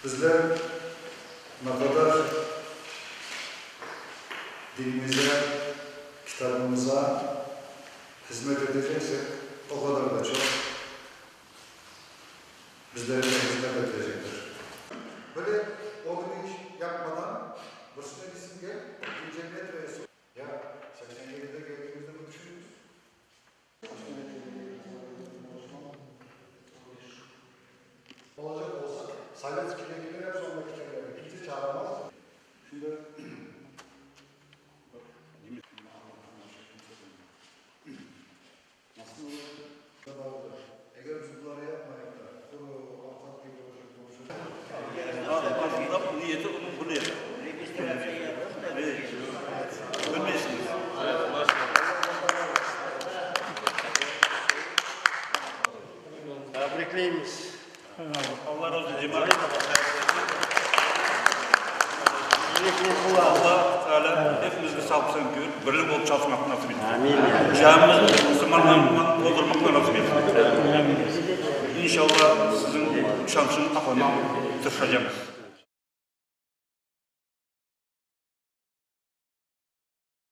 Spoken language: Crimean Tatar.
Bizler ne qadar dinimize, kitabımıza hizmet eteceksek, o qadar da çoq bizlerge hizmet etilecektir. Böyle ögüne iş yapmadan, birisine deysiñ gel, bir cemiyet reisi ol. Ya, 87-de kelgenimizde bu tüşündiñizmi? Olacaq olsa, sovetskiydekiler ep sonda kiçenler, kimse çağırmaz. Şimdi Eger biz buları yapmayıp da, quru afat kibi Aslında niyeti onıñ bir edi. Bilmeysiñiz. Tebrikleymiz. Allah razı olsun, cemaat. Allah Teala hepimizge sağlık sıhhat birlik olıp çalışmaqnı nasip etsin. Camimizni musulmanlardan toldurmaqnı nasip etsin. İnşallah siziñ işançıñı aqlamaq tırışacağımız.